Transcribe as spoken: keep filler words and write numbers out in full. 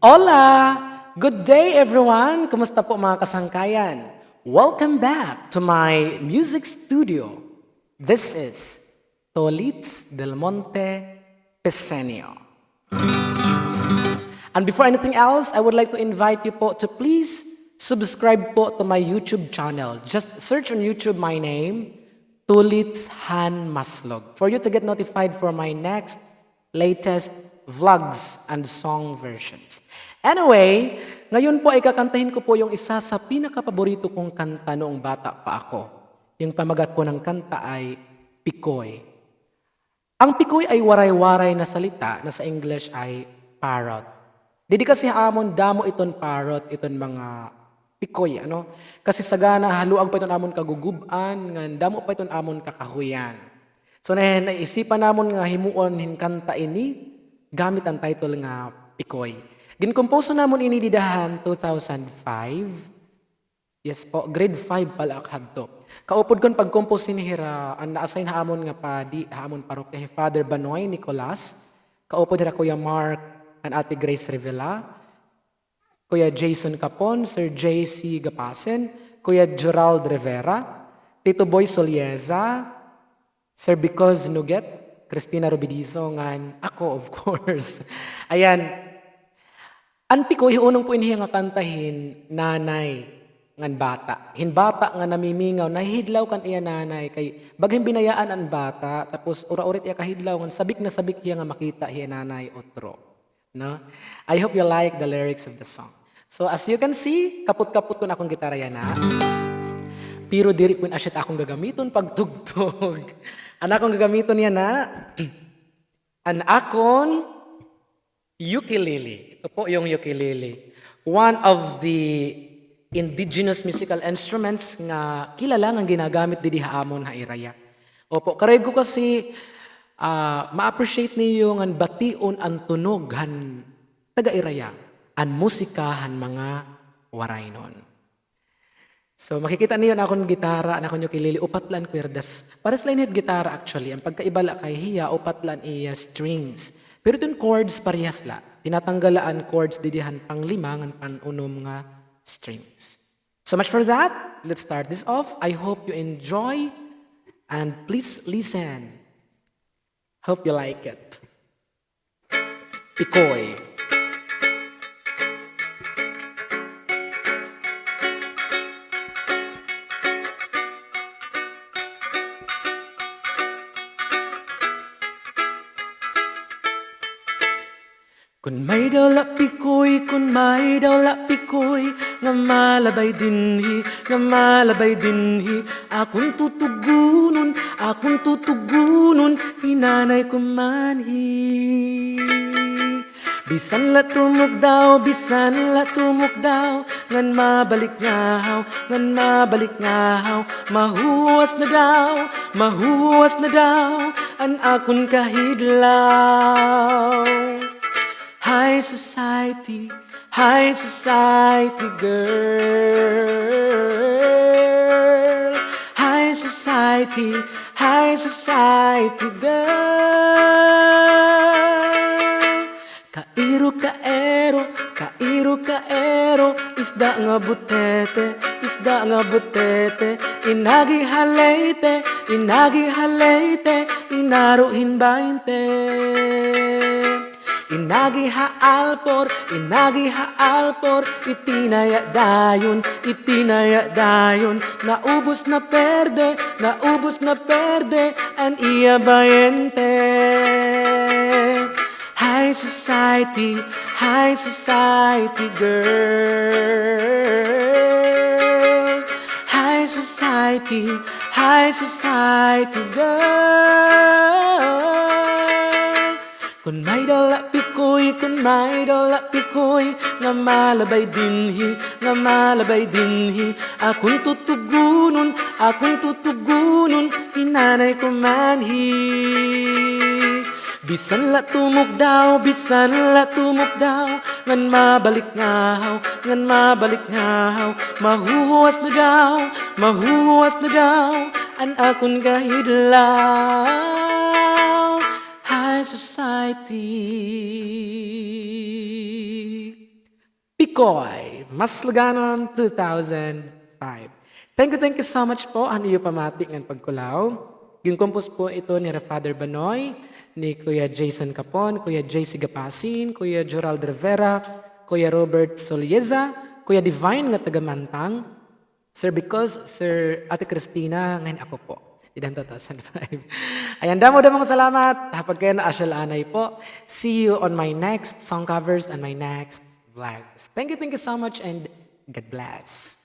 Hola! Good day, everyone! Kumusta po, mga kasangkayan? Welcome back to my music studio. This is Tolits Del Monte Pesenio. And before anything else, I would like to invite you po to please subscribe po to my YouTube channel. Just search on YouTube my name, Tolits Han Maslog, for you to get notified for my next latest vlogs and song versions. Anyway, ngayon po ay kakantahin ko po yung isa sa pinakapaborito kong kanta noong bata pa ako. Yung pamagat po ng kanta ay Pikoy. Ang pikoy ay Waray-Waray na salita na sa English ay parrot. Didi kasi ha amon damo iton parrot, iton mga pikoy, ano? Kasi sagana haluag pa iton amon kagugub-an, ngan damo pa iton amon kakahuyan. So, na-, naisipan namon nga himuon hin kanta ini gamit an title nga Pikoy. Gin-compose namon ini dida han two thousand five. Yes po, grade five pa la ak hadto. Kaupod kon pag-compose hini hira an na-assign ha amon nga padi, ha amon parokya, hi Father Banoy Nicolas. Kaupod hira Kuya Mark and Ate Grace Revela, Kuya Jason Capon, Sir J C Gapasen, Kuya Gerald Rivera, Tito Boy Solieza, Sir Because Nuget, Christina Rubidizo, ngan ako, of course. Ayan. An Pikoy, hiunong po ini hiya nga kanta hin nanay ngan bata. Hin bata nga namimingaw, nahihidlaw kan iya nanay, kay baga hin binayaan an bata, tapos ura-ura it iya kahidlaw, ngan sabik na sabik hiya nga makita hiya nanay utro. No? I hope you like the lyrics of the song. So, as you can see, kapot-kapot ko an akon gitara yana. Pero diri po yana asya it akon gagamiton pagtugtog. An akon gagamiton yana, an akon ukulele. Ito po yung ukulele. One of the indigenous musical instruments nga kilala nga ginagamit didi ha amon ha Iraya. Opo, karuyag ko kasi, ah, ma-appreciate niyo ngan bation an tunog han taga-Iraya, an musika han mga Waraynon. So, makikita niyo an akon gitara, an akon ukulele, upat la an kwerdas. Parehas la ini hit gitara actually. An pagkaiba la kay hiya, upat la an iya strings. Pero iton chords, parehas la. Tinatanggal la an chords didi han panglima ngan pan-unom nga strings. So much for that. Let's start this off. I hope you enjoy and please listen. Hope you like it. Pikoy. Kun may dala pikoy, kun may dala pikoy, nga malabay dinhi, nga malabay dinhi, akon tutugunon, akon tutugunon, hi nanay ko manhi. Bisan la tumukdaw, bisan la tumukdaw, ngan mabalik ngahaw, ngan mabalik ngahaw, mahuhuwas na daw, mahuhuwas na daw, an akon kahidlaw. High society, high society girl. High society, high society girl. Kairo, kaero, kairo, kaero, isda nga butete, isda nga butete, inagi ha Leyte, inagi ha Leyte, inaro hin baynte. Inagi ha Alpor, inagi ha Alpor, itinaya dayon, itinaya dayon, naubos na perde, naubos na perde, an iya bayente. High society, high society girl. High society, high society girl. Kun may dala pikoy, kun may dala pikoy, nga malabay dinhi, nga malabay dinhi, akon tutugunon, akon tutugunon, hi nanay ko manhi. Bisan la tumukdaw, bisan la tumukdaw, ngan mabalik ngahaw, ngan mabalik ngahaw, mahuhuwas na daw, mahuhuwas na daw, an akon kahidlaw. High society. Boy, Masluganon two thousand five. Thank you, thank you so much po han iyo pamati ngan pagkulaw. Gin-compose po ito ni Father Banoy, ni Kuya Jason Capon, Kuya J C Gapasin, Kuya Gerald Rivera, Kuya Robert Solieza, Kuya Divine nga taga Mantang, Sir Because, Sir Ate Christina, ngan ako po. Dida han two thousand five. Ayan, damo-damong salamat. Ha pagkayan, Ashel Anay po. See you on my next song covers and my next vlogs. Thank you, thank you so much, and God bless.